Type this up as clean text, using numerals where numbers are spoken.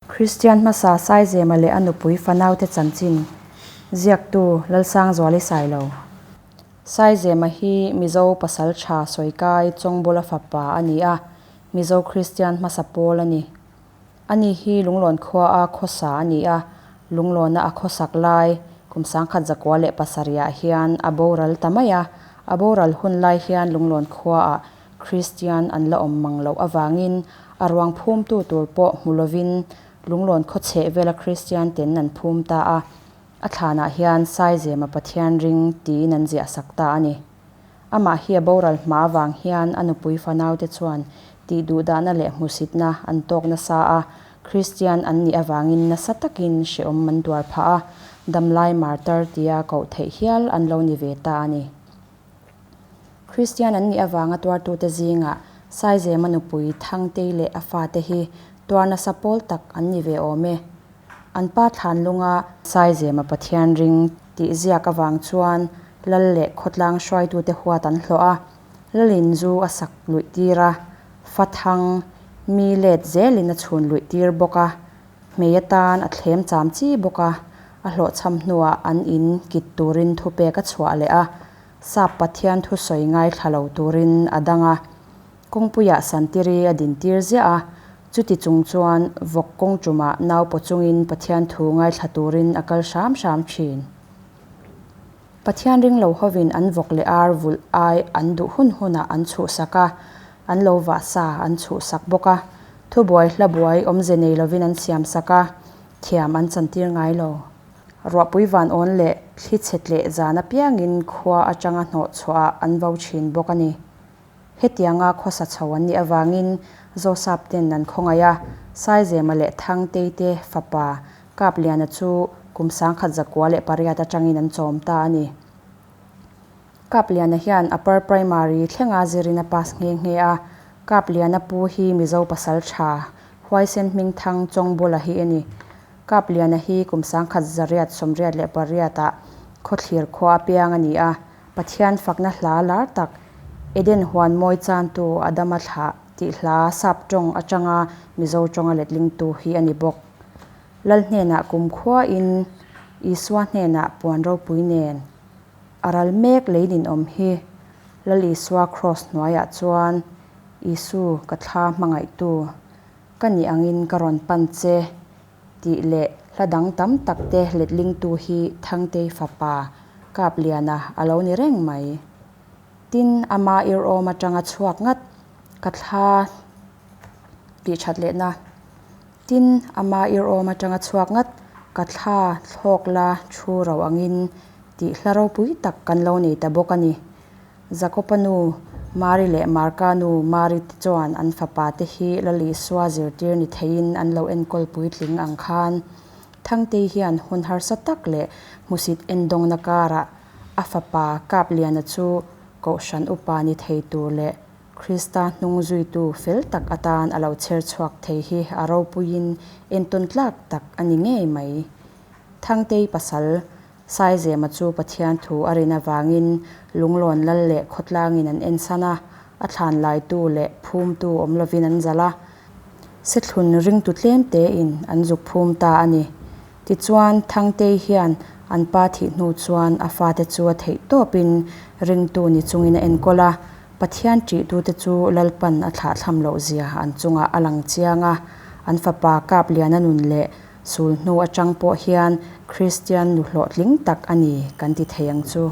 Kristian hmasa Saizema leh a nupui fanaute chanchin ziaktu Lalsangzuali Sailo. Saizema hi Mizo pasal tha sawikai Chawngbawla fapa a ni a, Mizo Kristian hmasa pawl a ni. Ani hi Lunglawn khua a khawsa a ni a, Lunglawna a khawsak lai kum 1907 ah hian a boral ta mai a, a boral hun lai hian Lunglawn khua ah Kristian an la awm mang loh avangin a ruang phumtu tur pawh hmu lovin Lunglawn khawchheh vela Kristian ten an phum ta a, a thlanah hian Saizema Pathian ring tiin an ziah sak ta a ni. Amah hi a boral hma avang hian a nupui fanaute chuan tih duhdahna leh hmusitna an tawk nasa a, Kristian an nih avangin nasa takin hrehawm an duar phah a, damlai martar tia koh theih hial an lo ni ve ta a ni. Kristian an nih avanga tuartute zingah Saizema nupui Thangtei leh a fate hi tuar nasa pawl tak an ni ve awm e. An pa thlanlunga Saizema Pathian ring tih ziak avang chuan lal leh khawtlang hruaitute huat an hlawh a, lalin zu a sak luih tir a, fa thang mi let zelin a chhun luih tir bawk a, Hmei atan a thlem cham chi bawk a, a hlawhchham hnuah an in kit turin thupek a chhuah leh a, Sap Pathian thusawi ngaithla lo turin a dang a, kawngpuiah santiri a dintir ziah a, chuti chung chuan vawk kawng tumah nau paw chungin Pathian thu ngaithla turin a kal hram hram thin. Pathian ring lo hovin an vawk leh ar vulh ai an duh hun hunah an chhuhsak a, an lo vah sa an chhuhsak bawk a, thubuai hla buai awmze nei lovin an siamsak a, thiam an chantir ngai lo. Ruahpui van awn leh thli chhe tleh zan apiangin khua atanga hnawh chhuahah an vo thin bawk a ni. Hetianga khawsa chho an nih avangin Zosap ten an khawngaih a, Saizema leh Thangtei te fapa Kapliana chu kum 1908 atangin an chawm ta a ni. Kapliana hian Upper Primary thlenga zirin a pass nghe nghe a, Kapliana pu hi Mizo pasal tha, Huaisen Hmingthang Chawngbawla hi a ni. Kapliana hi kum 1988 ah Khawthlir khua a piang a ni a, Pathian fakna hla lar tak, Eden huan mawi chantu Adama thlah tih hla sap tawng atanga Mizo tawnga letlingtu hi a ni bawk. Lal hnenah kumkhuain Isua hnenah puan ropui nen a ral mek lei ninawm hi Lal Isua kraws hnuaiah chuan Isu ka thla hmangaihtu ka nih angin ka rawn pan che Tih leh hla dang tam tak te letlingtu hi Thangtei fapa Kapliana a lo ni reng mai. Tin, ama irawm atanga chhuak ngat ka thla tih that lehna. Tin, ama irawm atanga chhuak ngat ka thla thlawk la thu ro angin tih hla ropui tak kan lo nei ta bawk a ni. Jakopa nu Mari leh Marka nu Mari te chuan an fapa te hi Lal Isua zirtir ni theiin an lo enkawl puitling ang khan Thangtei hian hun harsa tak leh hmusit endawngna karah a fapa Kapliana chu Kohhran upa ni thei tur leh Krista hnung zuitu fel tak atan a lo chher chhuak thei hi a ropuiin entawn tlak tak a ni ngei mai. Thangtei pasal Saizema chu Pathian thu a rin avangin Lunglawn lal leh khawtlangin an ensan a, a thlan laitu leh phumtu awm lovin an zalh a, Sethlun ringtu tlem tein an zuk phum ta a ni. Tichuan, Thangtei hian an pa thih hnu chuan a fate chu a theih tawpin ringtu ni chungin a enkawl a, Pathian ṭihtute chu Lalpan a thlahthlam loh zia an chungah a lang chiang a, an fapa Kapliana nun leh Sul hnu atang pawh hian Kristian nu hlawhtling tak a ni kan ti thei ang chu.